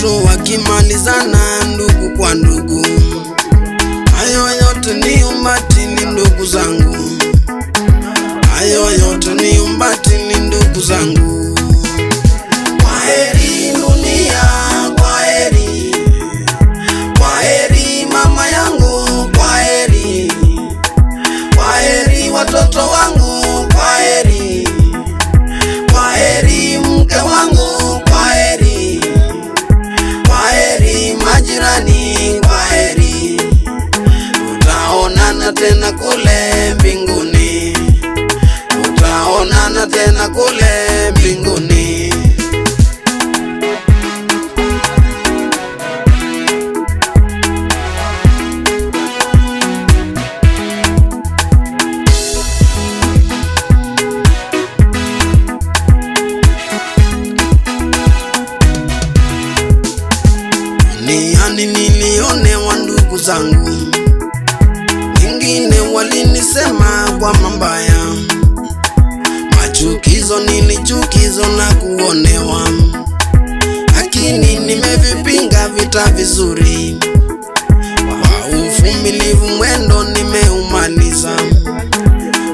Watu wakimalizana ndugu kwa ndugu. Hayo yote ni ubatili ndugu zangu, hayo yote ni ubatili ndugu zangu. Kwaheri dunia, kwaheri, kwaheri mama yangu, kwaheri, kwaheri watoto wangu, kwaheri, kwaheri mke wangu, kwaheri, kwaheri majirani, kwaheri. Tutaonana tena kule mbinguni, tutaonana tena kule mbinguni. Duniani nilionewa ndugu zangu, wengine walinisema kwa mabaya, machukizo nilichukizwa na kuonewa, lakini nimevipinga vita vizuri, kwa uvumilivu mwendo nimeumaliza,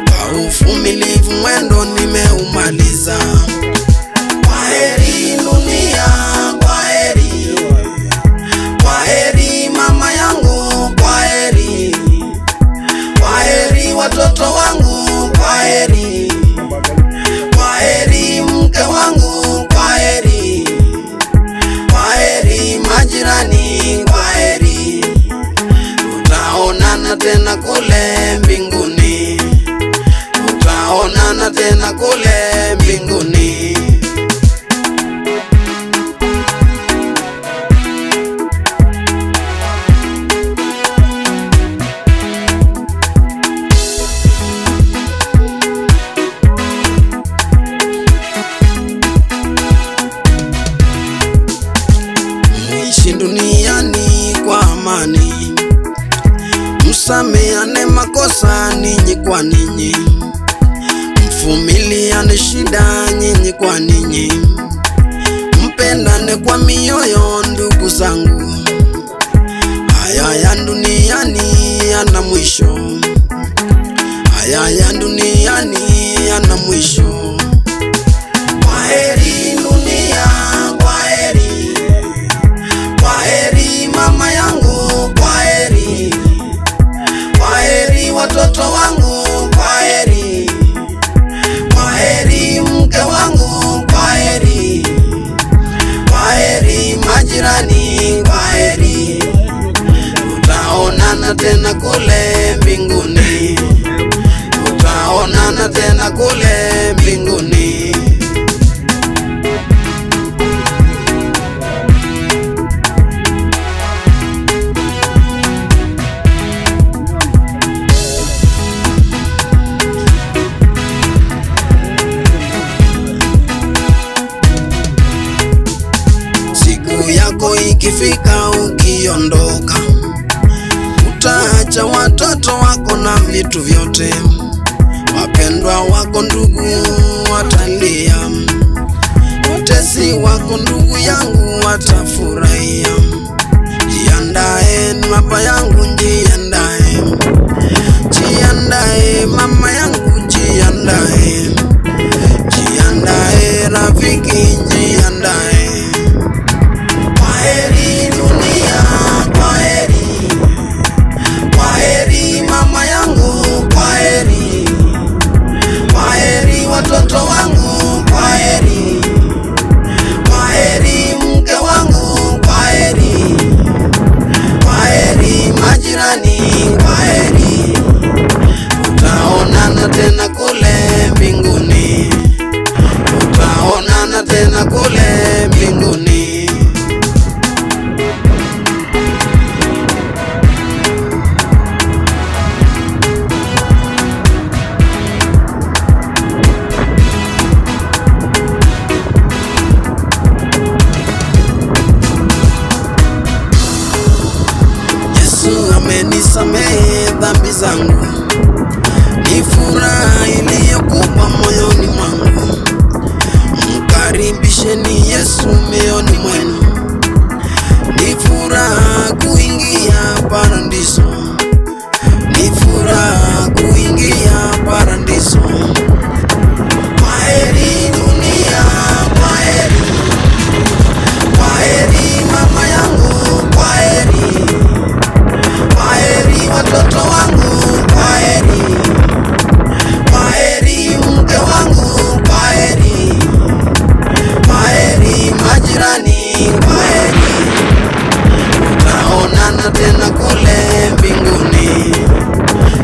kwa uvumilivu mwendo nimeumaliza. Kwaheri dunia, kwaheri, kwaheri mama yangu, kwaheri, kwaheri watoto wangu, kwaheri, kwaheri mke wangu, kwaheri, kwaheri majirani, kwaheri. Tutaonana tena kule mbinguni, tutaonana tena kule mbinguni. Muishi duniani kwa amani, msameane makosa ninyi kwa ninyi, mvumiliane shida nyinyi kwa ninyi, mpendane kwa mioyo ndugu zangu. Haya ya duniani yana mwisho, haya ya duniani yana mwisho. Kwaheri dunia, kwaheri, kwaheri mama yangu, kwaheri, kwaheri watoto wangu, kwaheri, kwaheri mke wangu, kwaheri, kwaheri majirani, kwaheri. Tutaonana tena kule mbinguni, tutaonana tena kule mbinguni. Siku yako ikifika, ukiondoka, utaacha watoto wako na vitu vyote. Wapendwa wako ndugu watalia, watesi wako ndugu yangu watafurahia. Jiandae baba yangu, jiandae, jiandae mama yangu, jiandae, jiandae rafiki, jiandae. Kwaheri dunia, kwaheri, kwaheri mama yangu, kwaheri, kwaheri watoto wangu, kwaheri, kwaheri mke wangu, kwaheri, kwaheri majirani, kwaheri. Tutaonana tena kule mbinguni, tutaonana tena kule mbinguni. Yesu amenisamehe dhambi zangu, ni furaha iliyo kubwa moyoni mwangu. Mkaribisheni Yesu mioyoni mwenu, Kwaheri, tutaonana tena kule mbinguni,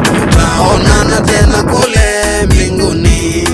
tutaonana tena kule mbinguni.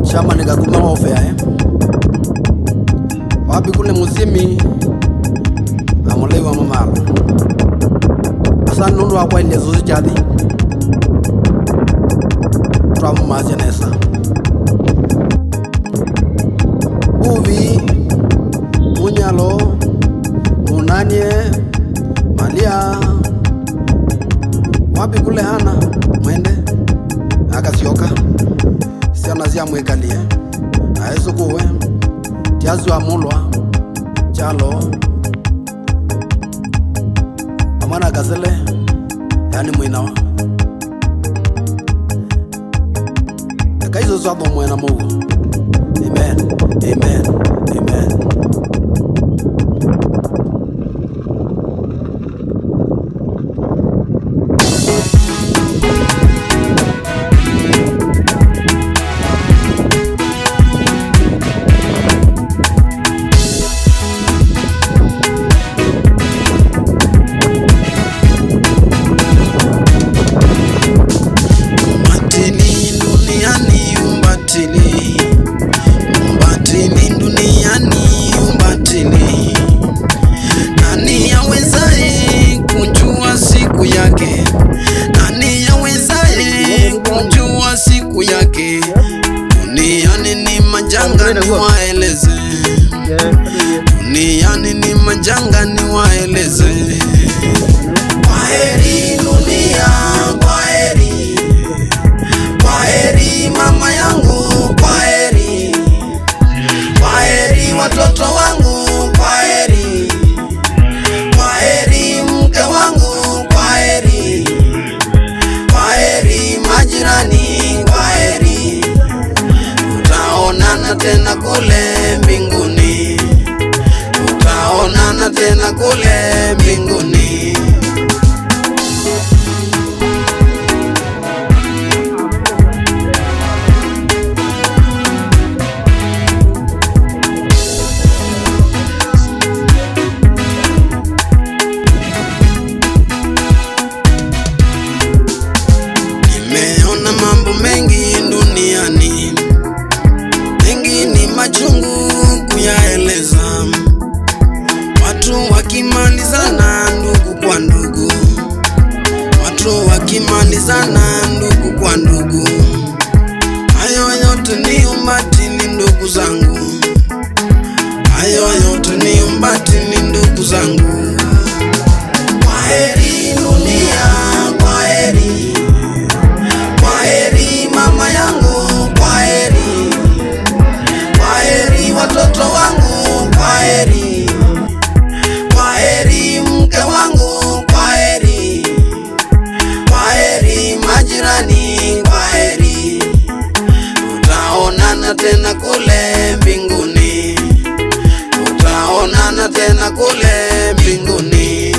Chama nikakuma ofea wapi kule musimi amulewa mamalo asa nundu akwa zuzi chadi twamumazenesa uvi munyalo munanie malia wapi kule hana mwende akasioka siana ziamwikalie aesukuwe tiazwa mulwa chalo amwana kasele Kani mwinawa Kaizo zwa mwena mugo. Amen. Amen. Amen. Ubatili duniani, ubatili. Ubatili duniani, ubatili. Nani awezaye kujua siku yake? Nani awezaye kujua siku yake? Duniani ni majanga niwaeleze. Duniani ni majanga niwaeleze. Kwaheri dunia, kwaheri. Kwaheri mama yangu, kwaheri. Kwaheri watoto wangu, kwaheri. Kwaheri mke wangu, kwaheri. Kwaheri majirani, kwaheri. Tutaonana tena kule mbinguni. Tutaonana tena kule mbinguni. Nimeona mambo mengi duniani, mengi ni machungu kuyaeleza. Watu wakimalizana ndugu kwa ndugu, watu wakimalizana ndugu kwa ndugu. Hayo yote ni ubatili ndugu zangu, hayo yote ni ubatili ndugu zangu. Kwaheri dunia, kwaheri. Kwaheri mama yangu, kwaheri. Kwaheri watoto wangu, kwaheri. Kwaheri mke wangu, kwaheri. Kwaheri majirani, kwaheri. Tutaonana tena kule mbinguni. Tutaonana tena kule mbinguni.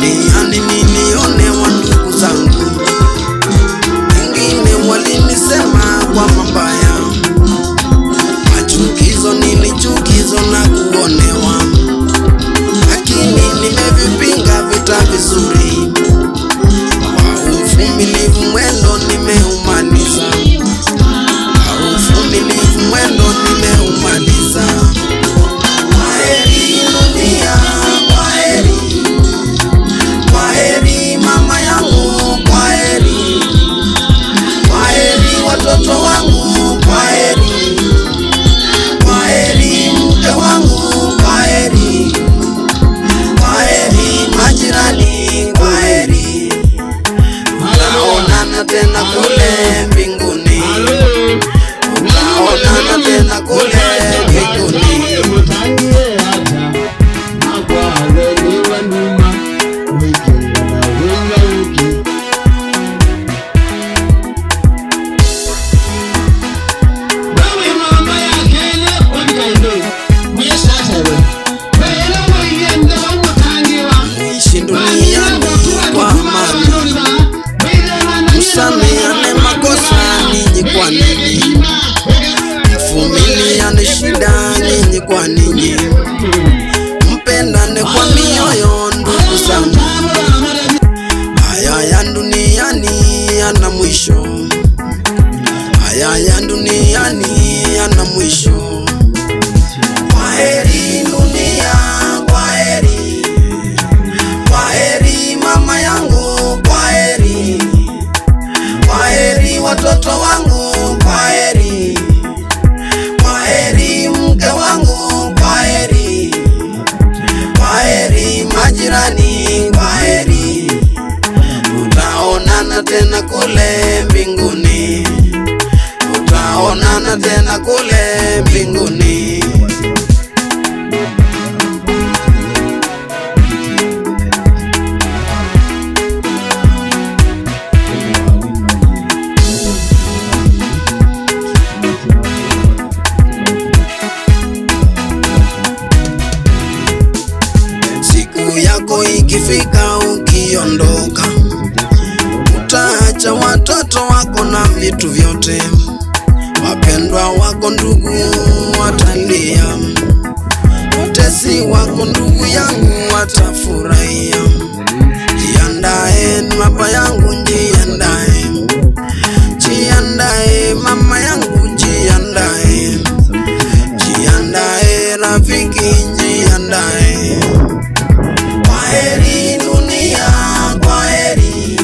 Duniani nilionewa ndugu zangu, wengine walinisema kwa mabaya, machukizo nilichukizwa na kuonewa, lakini nimevipinga vita vizuri. Kwa uvumilivu mwendo nimeumaliza, kwa uvumilivu mwendo nimeumaliza. Kwaheri dunia, kwaheri. Kwaheri mama yangu, kwaheri. Kwaheri watoto wangu, kwaheri. Kwaheri mke wangu, kwaheri. Kwaheri majirani, kwaheri. Tutaonana tena kule mbinguni. Tutaonana tena kule mbinguni. Muishi duniani kwa amani, msameane makosa ninyi kwa ninyi, mvumiliane shida ninyi kwa ninyi, mpendane kwa mioyo ndugu zangu. Haya ya duniani yana mwisho, haya ya duniani yana mwisho. Kwaheri dunia, kwaheri. Kwaheri mama yangu, kwaheri. Kwaheri watoto wangu, kwaheri. Kwaheri mke wangu, kwaheri. Kwaheri majirani. kwaheri, tutaonana tena kule mbinguni, tutaonana tena kule mbinguni. Siku yako ikifika, ukiondoka, utaacha watoto wako na vitu vyote, wapendwa wako ndugu watalia, watesi wako ndugu yangu watafurahia. Jiandae baba yangu, jiandae, jiandae mama yangu, jiandae, jiandae rafiki, jiandae. Kwaheri dunia, kwaheri,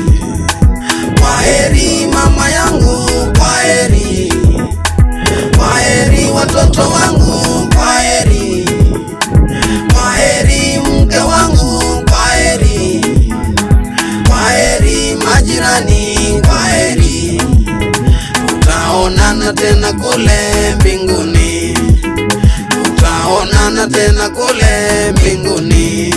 kwaheri mama yangu, kwaheri, kwaheri watoto wangu, kwaheri, kwaheri mke wangu, kwaheri, kwaheri majirani, kwaheri, tutaonana tena kule mbinguni, tutaonana tena kule mbinguni.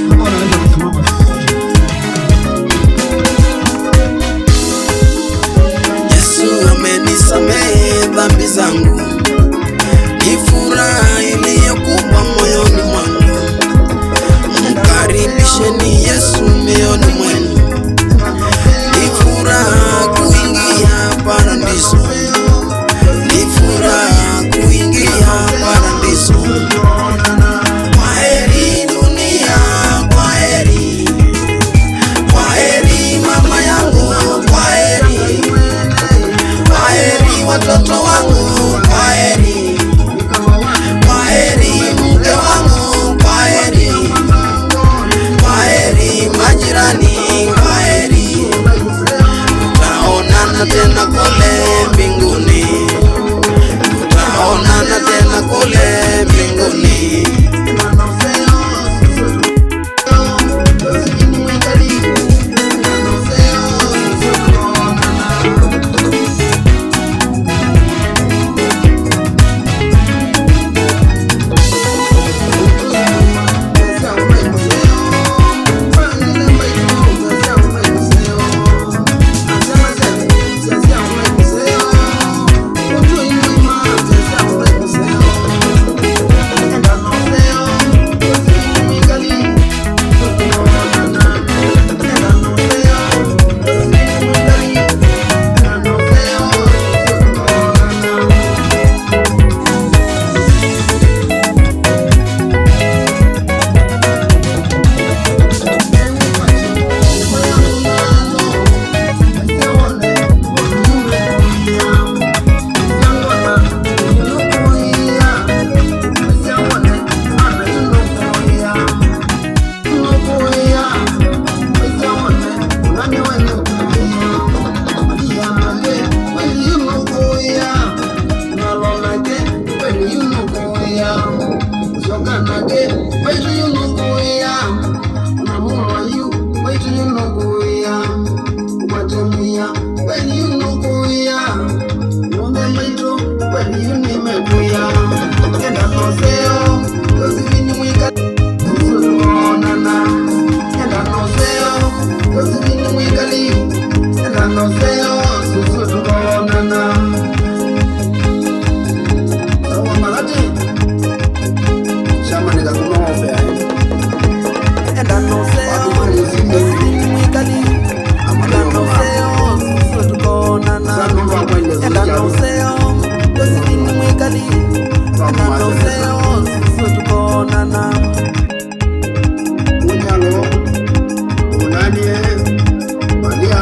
Kama unaweza kusimama. Yesu amenisamehe dhambi zangu, ni furaha iliyo kubwa moyoni mwangu. Mkaribisheni Yesu mioyoni mwenu, ni furaha kuingia paradiso, ni furaha kuingia paradiso. Kwaheri dunia, kwaheri, kwaheri mama yangu, kwaheri, kwaheri watoto wangu, kwaheri, kwaheri mke wangu, kwaheri, kwaheri majirani, kwaheri, tutaonana tena kule mbinguni, tutaonana tena kule mbinguni. Unyalo, Unanie, Malia.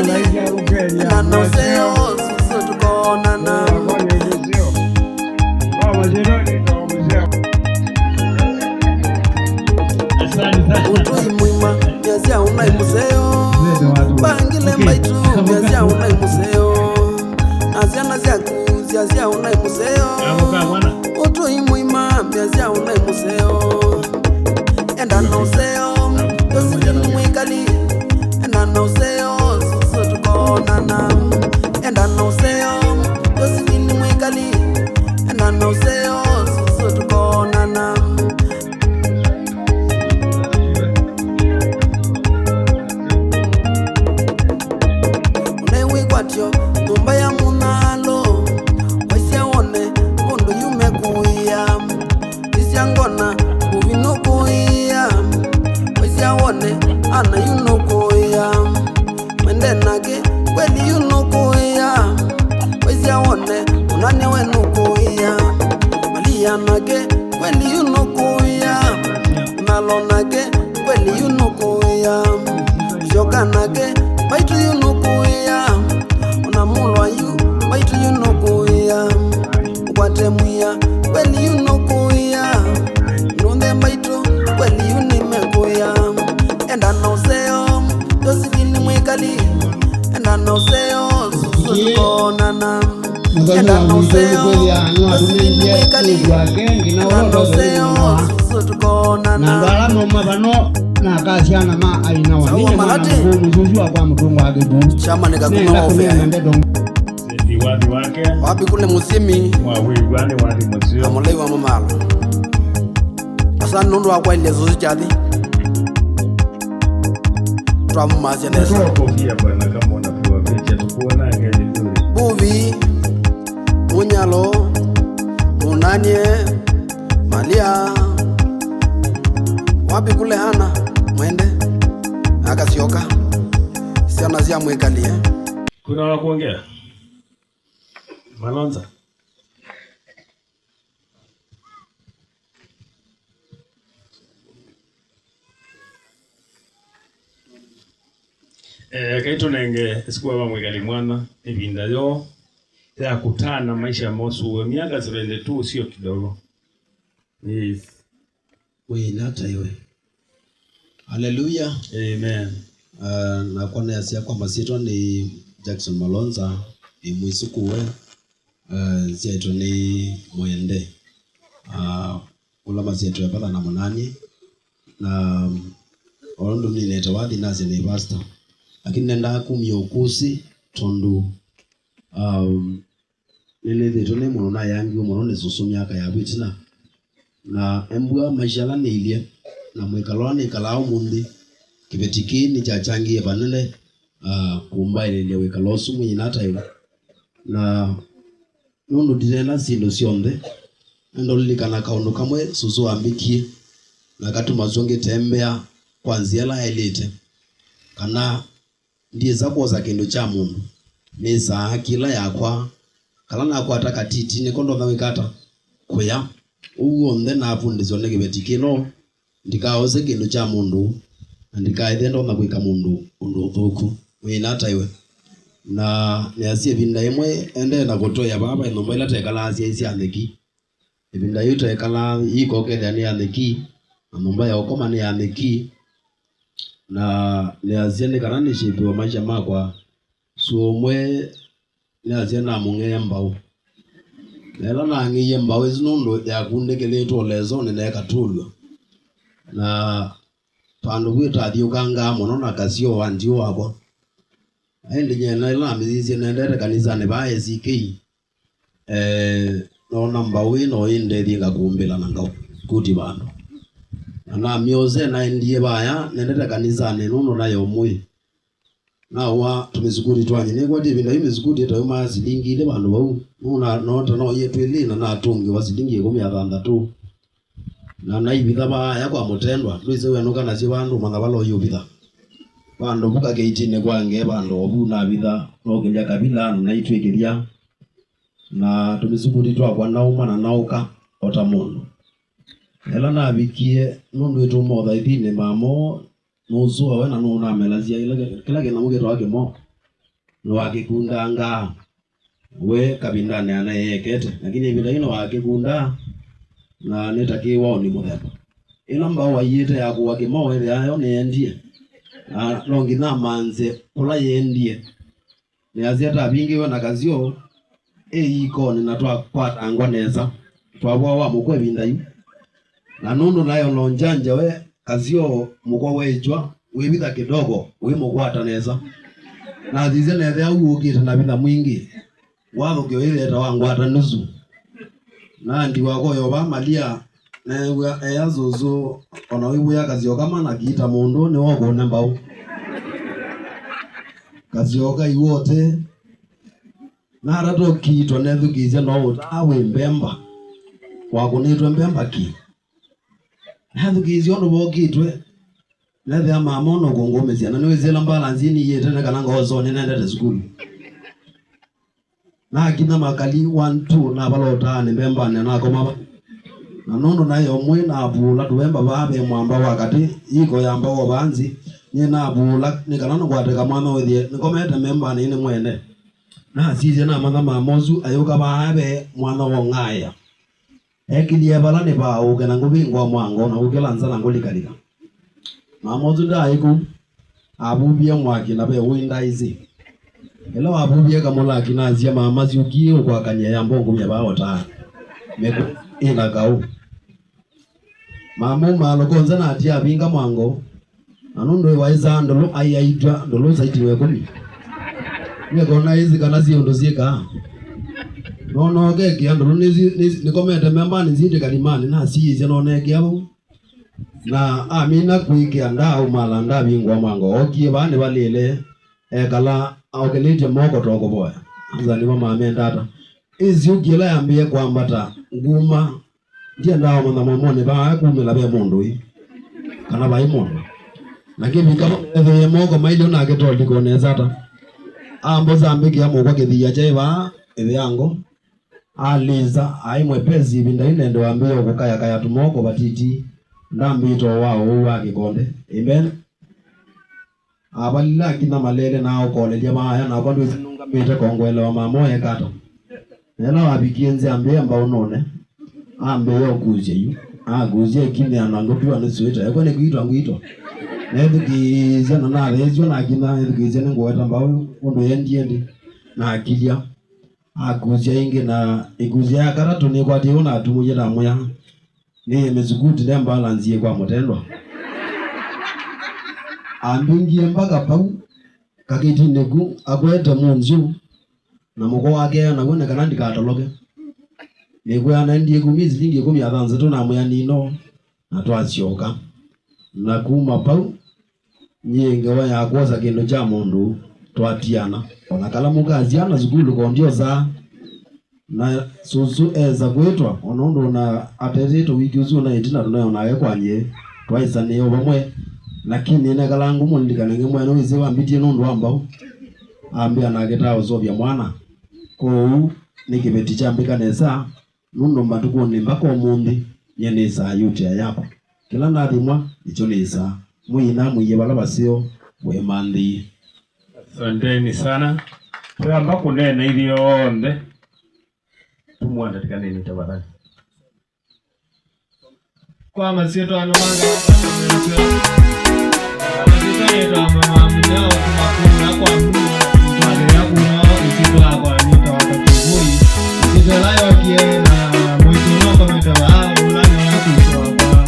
Mwikali enda useo susu tukonana. Utui mwima miazia unai museo bangile mbaitu miazia unai museo aziana zyaku ziazia unai museo utui mwima miazia unai museo enda useo Josephine Mwikali enda useo susu tukonana enda useo Josephine Mwikali enda useo susu tukonana. Unaiwikwatyo nyumba ya munalo waisiawone mundu yumekuia isiangona uvinukuia waisiawone ana yunukuia mwende nake kweli yunukuia waisiawone unani wenukuia malia nake kweli yunukuia unalo nake kweli yunukuia shoka nake baitu yunukuia unamulwa yu baitu yunukuia ukwate mwia kweli yunukuia nunde baitu kweli yunimekuia enda noseo Josephine Mwikali enda noseo susu tukonana enda noseo Josephine Mwikali enda noseo susu tukonana. Nandwala moma bano nakasiana ma aina wa Sawa, nini Malate. mwana kwa mtungo wake bu Chama nikakuma nenda ofea kunena ndedo Wathi wake wapi kule musimi wawigwane wathi musio amulei wa mamalo asa nundu wakwailia susu chathi twamumasia nesa. Toa kofia bwana, kama unapigwa picha tukuonage vizuri. Buvi munyalo munanie malia wapi kule hana mwende akasioka siana sia mwikalie. Kuna wa kuongea? Malonza. Kaitunenge sikuwa wa Mwikali mwana ibinda yo ya kutana maisha mosu miaka 72 sio kidogo. Yes. Winata iwe haleluya. Amen. Nakwa neasia kwamba sietwa ni Jackson Malonza ni mwisukuwe sietwa ni mwende ula masietwa yapatha na munani na olondu ninete wathi nasia ni pastor lakini nenda kumia ukusi tondu nilithitwe ni muno nayangiwe muno ni susu miaka ya bwitina na embua maisha ala niilie na mwikalo ala nikalaa umuthi kiveti kii nikyachangie vanene kumbaililia wikalo usu mwinyi nataiwe na nundu ndinena sindu syonthe nendolilikana kaundu kamwe susu wambikie na katuma syo ngitembea kwa nzia ila yailite kana ndiisa kwosa kindu kya mundu nisaa kila yakwa kala nakwata katiti niko ndotha wikata kuya uu wonthe nafundisyo ni kiveti kino ndikaose kindu kya mundu na ndikaithe ndotha gwika mundu undu uthuku winataiwe na niasie ivinda imwe endee na kutoya vava inyumba ila tekalaa syai sya nyeki ivinda yu tekalaa ikokethia ni ya nyeki na nyumba ya ukoma ni ya nyeki na niasie ni kana nishipiwa maisha makwa suomwe niasie namung'ee mbau nela nang'iie mbau isu nundu yakundikilitwe lesoni nekatulwa na pandu bwitathiukangaa muno na kasio wa ndio wakwa indi nyena ila namithithie nendete kanisani va ACK nona mbau ino indethie ngakumbila na ngau kuti vandu na namyose naendie vaya nendete kanisani nundu nayo mwi nawa tumisukuri twanyi nikwati ivinda yu misukuri etauma silingi ile vandu vau nuna nota no yetu ili na natungiwa silingi ikumi ya thanthatu na naivitha vaya kwa mutendwa ndwise wenuka nasyo vandu manga valoyuvitha vandu vuka keitini kwange vandu ovu navitha nokilia kavila na naitwikiria na tumisukuri twakwa nauma na nauka ota mundu ela navikie nundu ituma uthaithini mamo nusuawe na nunamelasia ila kila kina mugitwa kimo Niwakikundanga we kabindane anayekete lakini ibinda ino wakikunda na nitakiwa ni muthemba ino mbao wayite yakuwa kimo yayo niendie na no nginya manze kula yendie niaziata bingiwe na kazio eikoni na twakwatangwa neza twabwa wa mukwe binda yu na nundu nayo no njanja we kazio mukwa wejwa wibitha kidogo wimukwata neza na thize nethe au ukite na bitha mwingi wathukio ileta wangwata nusu na ndi wakoyo ba malia newa eya zuzu ona wibuya kazio kama na kiita mundu ni wokune mbau kazio kai wote na rato kiitwa nethukizia no utawe mbemba wakunitwe mbemba ki nethukizia undu wokitwe nethea mama ono kungumizia na niwizila mbalanzini yetene kana ngozo ninendete sukulu na kina makali 1 2 na balota ni mbemba ne na koma na nundu nayo mwe na bula tuwemba babe mwamba wakati iko yamba wa banzi ni na bula ni kana nkwateka mwana withie nikomete mbemba ni mwene na sije na matha ma mozu ayuka babe mwana wo ngaya ekilie bala ni ba uke na ngubingwa mwango na ukelanza na ngulikalika mamozu ndaiku abubie mwaki na be winda izi elo abubie kamulaki na azia mama ziukie ukwakanya ya mbongo mya baota meku ina kau mamu malokonza na atia binga mwango anundo waiza ndolo ayaitwa ndolo saitiwe kumi niekona izi kana siondo zieka nono keki andolo nikomete membani zinde kalimani na siizia noneke abo na amina kuikia nda umala nda bingwa mwango okie bane balile ekala okelete moko toko boya azaliwa mame ndata izi ukiela yambie kwambata nguma ndiye ndawo mwana momone ba kumela be mundu i kana ba imondo lakini kama ethe moko mailio na ketoli konezata ambo zambiki amo kwa kithia chaiva ethe yango aliza ai mwepesi ibinda ine ndo ambie kukaya kaya tumoko batiti ndambito wao wa kikonde amen abalila kina malele na okolelia maya na kwa nunga mite kongwele wa mamoye kata nela wabikienze ambie ambao none ambe yokuzie yu aguzie kine anangopiwa nisuita yako ni kuitwa nguitwa nethukizia na nalezio na kina nethukizia ningweta mbao undu yendiendi na akilia aguzia ingi na iguzia ya karatu ni kwati una tumuje na muya ni mezukuti nemba lanzie kwa mutendwa ambingie mpaka pau kakiti negu akwete munzu na muko wake na wone kana ndikatoloke nikuya na ndiye kumizi lingi kumi athanza tu na muya nino na twacioka na kuma pau nyinge wa yakwoza kindu cha mundu twatiana ona kala mukaziana sukulu kondio za na susu eza kwitwa onundu na atetito wiki usu na itina tunayo nawe kwanye twaisaniyo vamwe lakini nekalangu mundikanenge mwene wisi wambitie nundu wambau ambia naketa usovya mwana kou nikiveti chambika nesa nundu mbatukuni mpaka umuthi nye nisa yutia yapa kila nathimwa icho nisa mwina mwiye vala vasio mwimanthi. Asanteni sana twamba kunena ithionthe tumwanda tikaneni tafadhali kwa masieto ano manga masieto mama mnyao makuna kwa mtu ya kuna isito kwa nita wakati isito layo kie na mwito no kometa wa ula ni wa kwa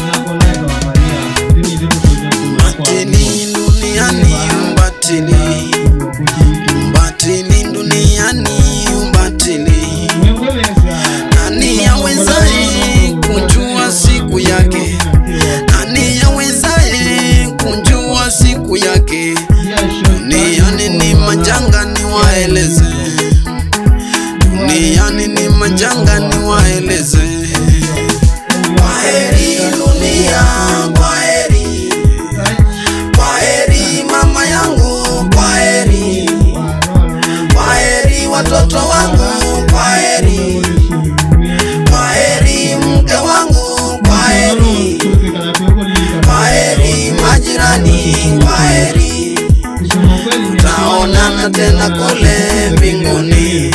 na kwa layo Maria ndini ndini kuja kwa Mbatini duniani mbatini mbatini duniani mbatini nani awezaye kujua siku yake? Nani awezaye kujua siku yake? Tutaonana tena kule mbinguni,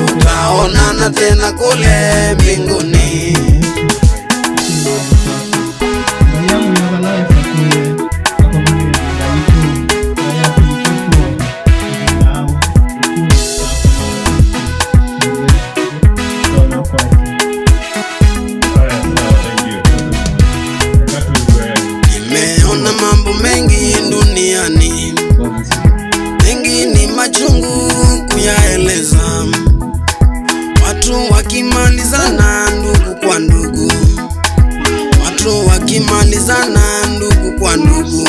tutaonana tena kule mbinguni. Nimeona mambo mengi duniani, mengi ni machungu kuyaeleza. Watu wakimalizana ndugu kwa ndugu, watu wakimalizana ndugu kwa ndugu.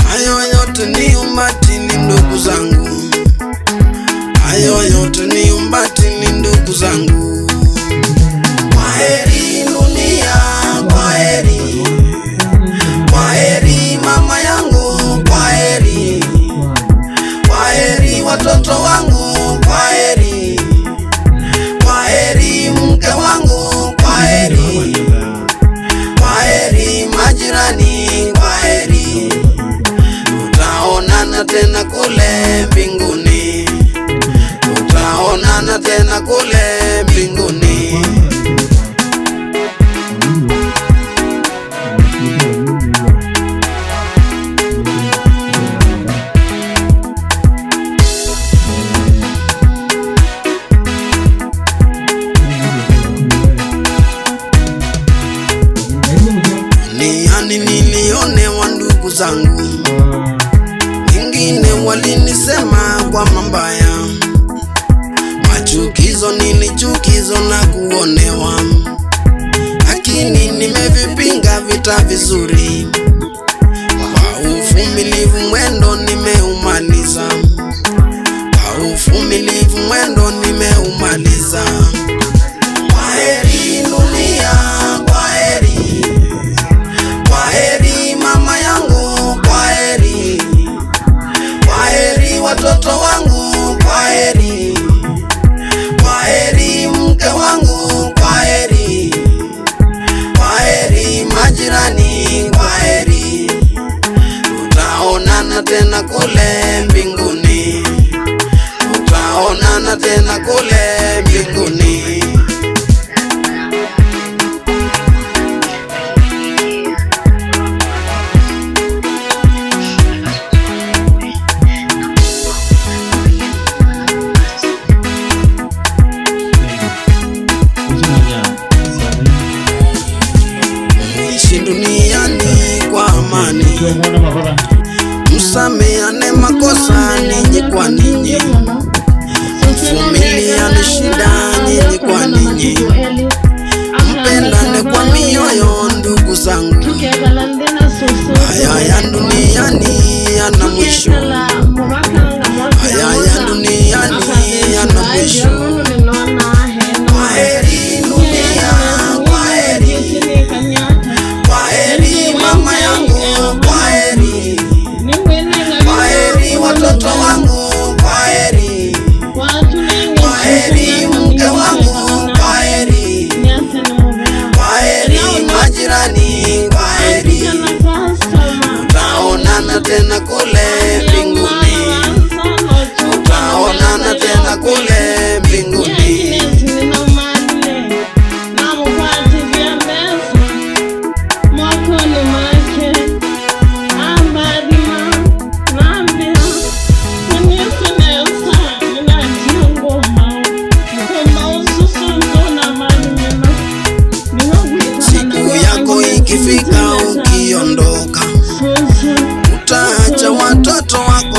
Hayo yote ni ubatili ndugu zangu, hayo yote ni ubatili ndugu zangu. Kwaheri dunia, kwaheri, kwaheri mama yangu, kwaheri, kwaheri watoto wangu, kwaheri, kwaheri mke wangu, kwaheri, kwaheri majirani, kwaheri. Tutaonana tena kule mbinguni, tutaonana tena kule mbinguni. Duniani nilionewa ndugu zangu, wengine walinisema kwa mabaya, machukizo nilichukizwa na kuonewa, lakini nimevipinga vita vizuri, kwa uvumilivu mwendo nimeumaliza, kwa uvumilivu mwendo nimeumaliza. Kwaheri dunia, kwaheri, kwaheri mama yangu, kwaheri, kwaheri watoto wangu, kwaheri, kwaheri mke wangu, kwaheri, kwaheri majirani, kwaheri. Tutaonana tena kule mbinguni, tutaonana tena kule mbinguni. Ishi duniani kwa amani, msameane makosa ninyi kwa ninyi, mvumiliane shida nyinyi kwa ninyi, mpendane kwa mioyo ndugu zangu. Haya ya duniani yana mwisho, haya ya duniani yana mwisho. Kwaheri dunia, kwaheri, kwaheri mama yangu, kwaheri, kwaheri watoto wangu, kwaheri, kwaheri mke wangu, kwaheri, kwaheri majirani, kwaheri. Tutaonana tena kule mbinguni, tutaonana tena kule mbinguni. Siku yako ikifika ukiondoka, utaacha watoto wako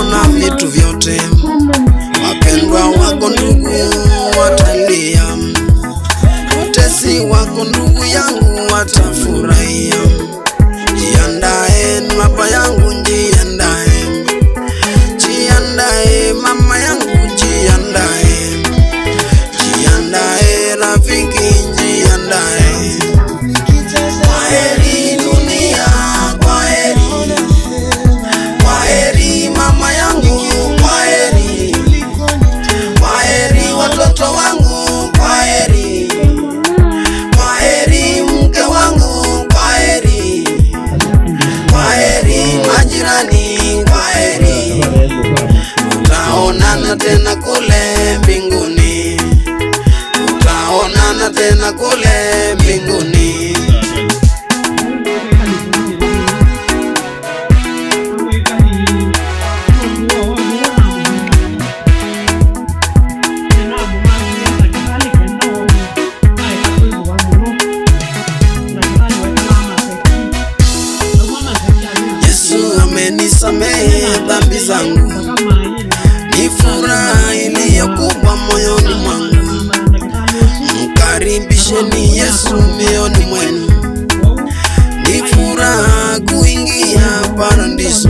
tena kule mbinguni, tutaonana tena kule mbinguni. Yesu amenisamehe dhambi zangu, ni furaha iliyo kubwa moyoni mwangu. Mkaribisheni Yesu mioyoni mwenu, ni furaha kuingia paradiso,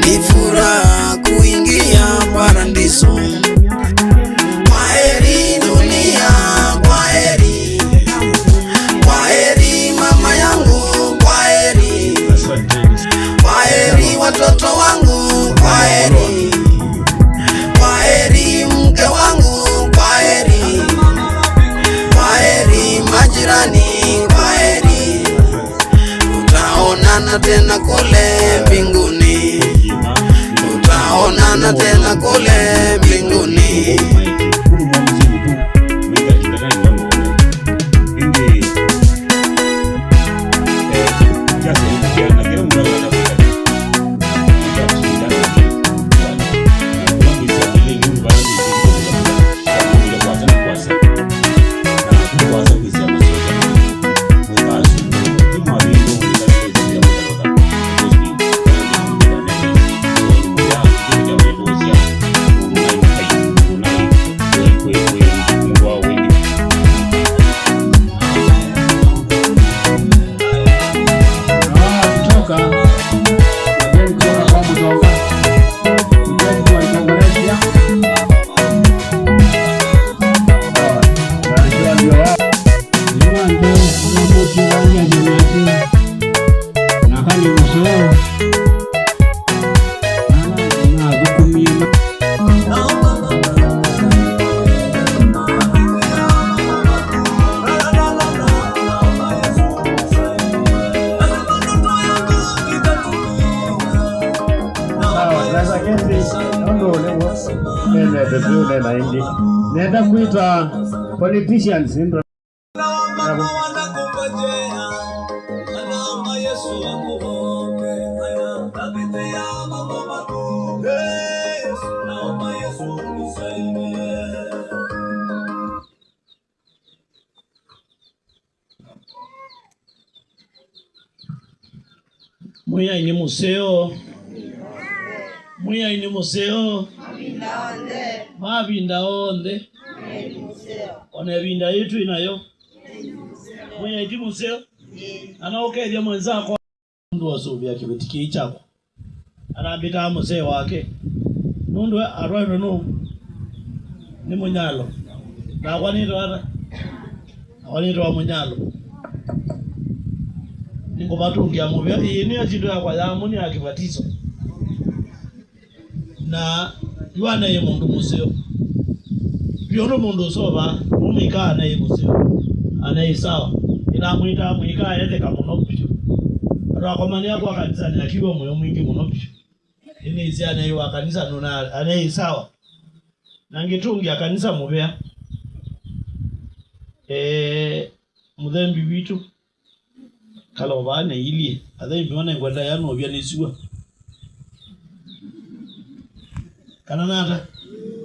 ni furaha kuingia paradiso. Kwaheri dunia, kwaheri, kwaheri mama yangu, kwaheri, kwaheri watoto wangu, kwaheri, kwaheri mke wangu, kwaheri, kwaheri majirani, kwaheri, tutaonana tena kule mbinguni, tutaonana tena kule mbinguni. Nenda kuita politicians ndo Mwiya ni museo, mwiya ni museo, mavinda onde ona vinda yetu inayo mwiya iti museo anaokeria mwenzako mundu wasuvia kiveti kii chako anambita musee wake nundu arwairwe nu ni munyalo nakwa nitwa ata nakwa nitwa munyalo ninguvatungia muvya iyi niyo chindu yakwa yamu ni akivatiso na iwanaye mundu museo vyono mundu usova mumika anaye museo anaye sawa inamwita mwika etheka muno pyo atwakomania kwa kanisa ni akiwa moyo mwingi muno pyo inezi anaye wa kanisa nuna anaye sawa nangitungia kanisa muvya muthembi witu kalova aneilie athembi manengwenda yanovya nisiwa kana nata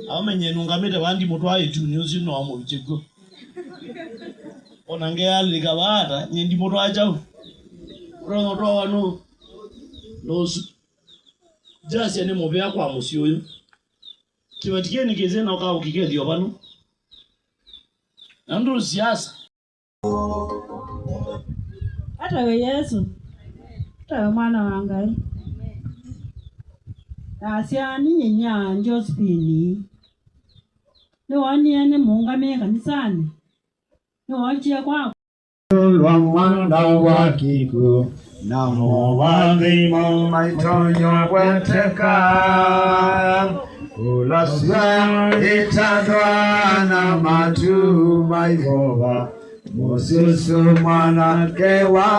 aumenye nungamite wandi mutwa ituni ucio no amuvichikuo ona ngealika vaata nyendi mutwa chau urongo twa wanu nosu jasia ni muvea kwa musi uyu kivatikie kize na ukau kikethio pano na ndu siasa. Hata we Yesu, hata we mwana wa Ngai. Acia ni nyinya Josephine. Niwonie ni muungamie kanisani. Niwonjie kwa Lwa mwana wa kiku na muwathimo maitonyo gweteka ulasya itandwa na matu maivova mususu mwanake wa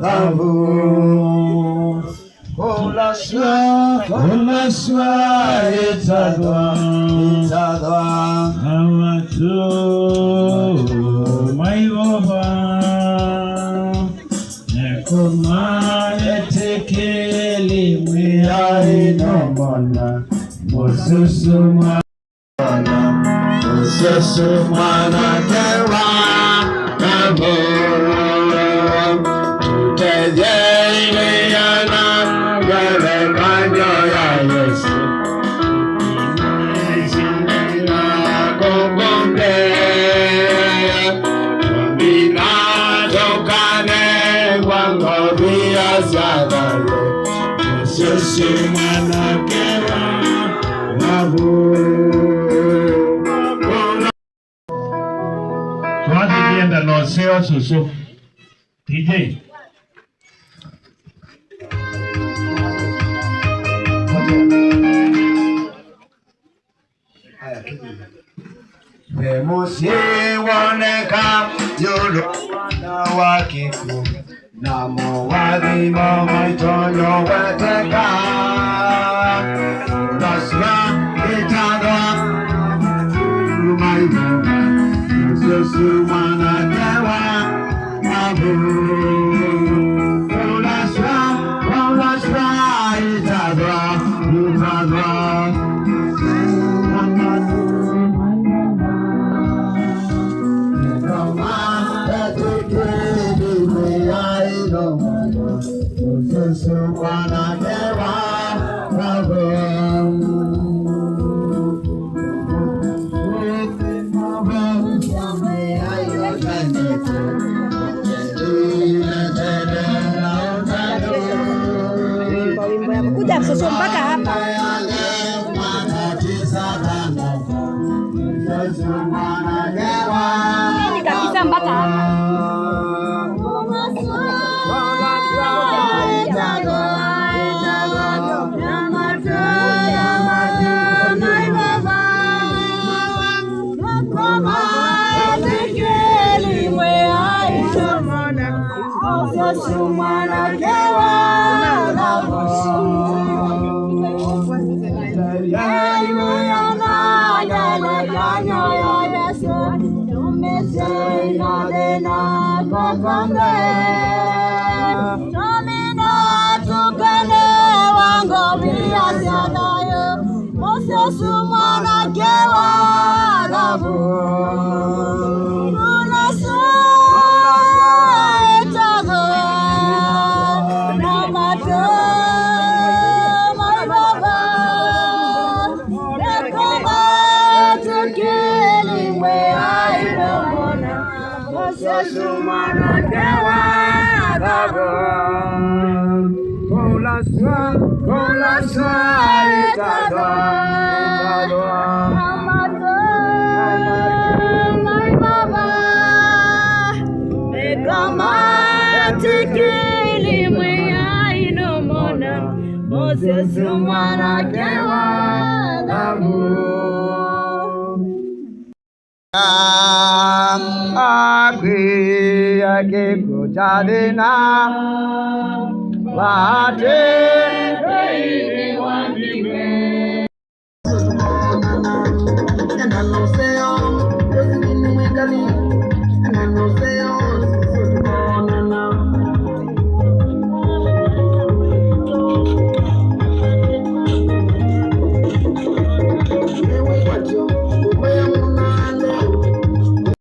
thavu. Kolaswa itadwa itadwa Amatu maivoba Nekoma etekeli mwiainomona Mususuma Mususuma kewa nabo Tutejeiana gelekanyo ya Yesu Twathikienda noseo susu TJ. Musiwoneka yulu wa kiku na muwathimo maitonyo weteka Laswa itadwa maivoga Yesu mwana kewa abu Laswa, laswa itadwa, itadwa. Kuja msoso mpaka hapa. Ni kabisa mpaka hapa.